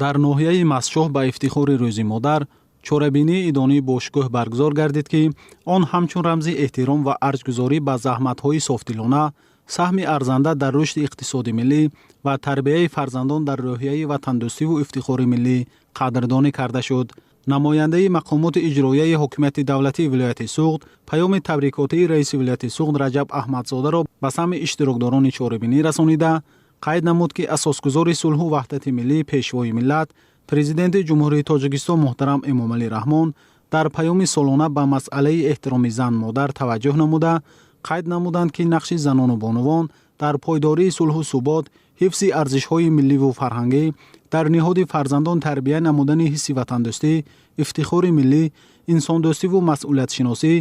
Дар ноҳияи Мастчоҳ ба ифтихори Рӯзи модар чорабинии идонии бошукӯҳ баргузор гардид, ки он ҳамчун рамзи эҳтиром ва арҷгузорӣ ба заҳматҳои софдилона, саҳми арзанда дар рушди иқтисоди миллӣ ва тарбияи фарзандон дар рӯҳияи ватандӯстиву ифтихори миллӣ қадрдонӣ карда шуд. Намояндаи мақомоти иҷроияи ҳокимияти давлатии вилояти Суғд паёми табрикотии раиси вилояти Суғд Раҷаб Аҳмадзодаро ба самъи иштирокдорони чорабинӣ расонида, қайд намуд, ки асосгузори сулҳу ваҳдати миллӣ, Пешвои миллат, Президенти Ҷумҳурии Тоҷикистон муҳтарам Эмомалӣ Раҳмон дар паёми солона ба масъалаи эҳтироми зан-модар таваҷҷӯҳ намуда, қайд намуданд, ки нақши занону бонувон дар пойдории сулҳу субот, ҳифзи арзишҳои милливу фарҳангӣ, дар ниҳоди фарзандон тарбия намудани ҳисси ватандӯстӣ, ифтихори миллӣ, инсондӯстиву масъулиятшиносӣ,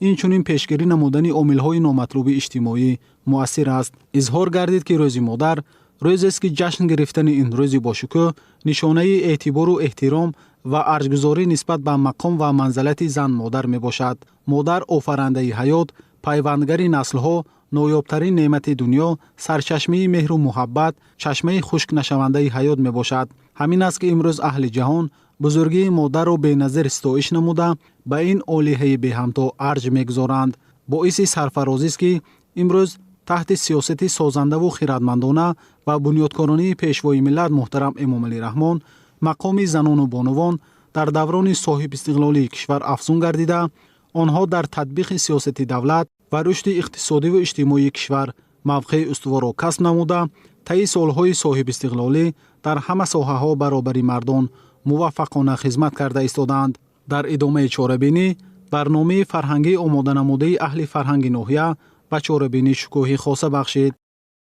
инчунин пешгирӣ намудани омилҳои номатлуби иҷтимоӣ муассир аст. Изҳор гардид, ки Рӯзи модар рӯзест, ки ҷашн гирифтани ин рӯзи бошукӯҳ нишонаи эътибору эҳтиром ва арҷгузорӣ нисбат ба мақом ва манзалати зан-модар мебошад. Модар офарандаи ҳаёт, пайвандгари наслҳо, ноёбтарин неъмати дунё, сарчашмаи меҳру муҳаббат, чашмаи хушкнашавандаи ҳаёт мебошад. Ҳамин аст, ки имрӯз аҳли ҷаҳон бузургии модарро беназир ситоиш намуда, ба ин олиҳаи беҳамто арҷ мегузоранд. Боиси сарфарозист, ки имрӯз таҳти сиёсати созандаву хиратмандона ва бунёдкоронии Пешвои миллат муҳтарам Эмомалӣ Раҳмон мақоми занону бонувон дар даврони соҳибистиқлолии кишвар афзун гардида, онҳо дар татбиқи сиёсати давлат ва рушди иқтисодиву иҷтимоии кишвар мавқеи устуворро касб намуда, таи солҳои соҳибистиқлолӣ дар ҳама соҳаҳо баробари мардон муваффақона хизмат карда истодаанд. Дар идомаи чорабинӣ барномаи фарҳангии омоданамудаи аҳли фарҳанги ноҳия ба чорабинӣ шукӯҳи хоса бахшид.